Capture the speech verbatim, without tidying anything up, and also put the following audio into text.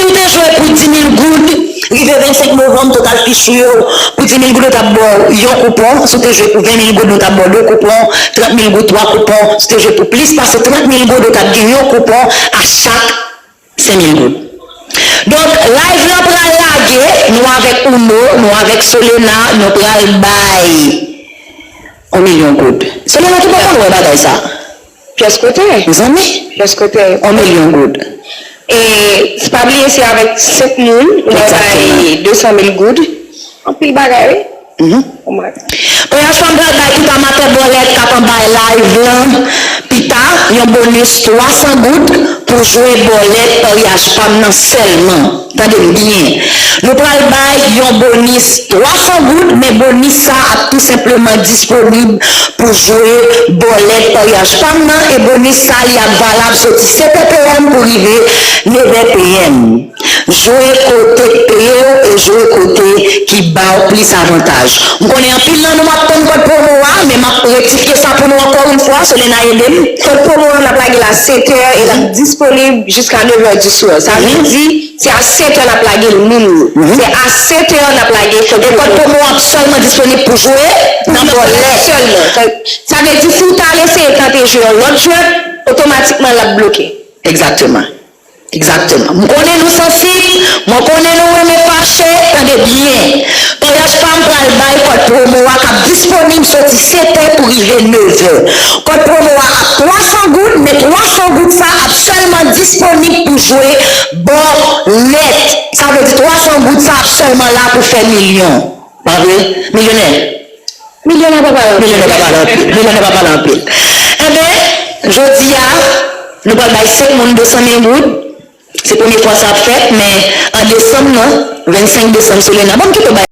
Si w te jwe pou dis mil goud, rive vennsenk novanm, total fich ou yo, pou dis mil goud, yo t ap ba w yon koupon. Si w te jwe pou ven mil goud, nou t ap ba w de koupon. Trant mil goud, twa koupon. Si w te jwe pou plis pase trant mil goud, ou t ap gen yon koupon a chak senk mil goud. Donk, live lan pral lage, nou avèk Uno, nou avèk Solena, nou pral bay yon milyon goud. Solena, ki bò konn wè bagay sa? Pyès kote? Mezanmi, pyès kote? Yon milyon goud. E, pa bliye, se avèk senk moun, nou pral bay de san mil goud. Anpil bagay, wi. Mhm. Ponyaj pa m pral bay tout amatè bòlèt k ap anba live lan. Pita, yon bonis twa san goud pou jwe bòlèt paryaj pa m nan sèlman. Tande m byen. Nou pral bay yon bonis twa san goud, men bonis sa ap tou senpleman disponib pou jwe bòlèt paryaj pa m nan, e bonis sa li ap valab soti sèt è p m pou rive nèf è p m. Jwe kote k peye w e jwe kote ki ba w plis avantaj. M konnen anpil nan nou ap tann kòd pwomo a, men m ap rektifye sa pou nou ankò yon fwa, Solena ede m. Kòd pwomo a n ap lage l a sèt è e l ap disponib jiska nèf è di swa. Sa vle di, se a sèt è n ap lage l moun yo. Se a sèt è n ap lage kòd pwomo a. E kòd pwomo a ap sèlman disponib pou jwe nan bòlèt sèlman. Sa vle di, si w ta al eseye tante jwe yon lòt jwèt, otomatikman l ap bloke. Egzakteman. Egzakteman. M konnen nou sansib, mwen konnen nou renmen fache, tande byen. Paryaj pa m pral bay kòd pwomo a k ap disponib soti sèt è pou rive nèf è. Kòd pwomo a ap twa san goud, men twa san goud sa ap sèlman disponib pou jwe bòlèt. Sa vle di twa san goud sa ap sèlman la pou fè milyon. Pa vre? Milyonè. Milyonè pa pale anpil. Milyonè pa pale anpil. Milyonè pa pale anpil. Enben, jodi a, nou pral bay senk moun de san mil goud. Se premye fwa sa ap fèt, men an desanm nan, vennsenk desanm, Solena, ban m kite w bay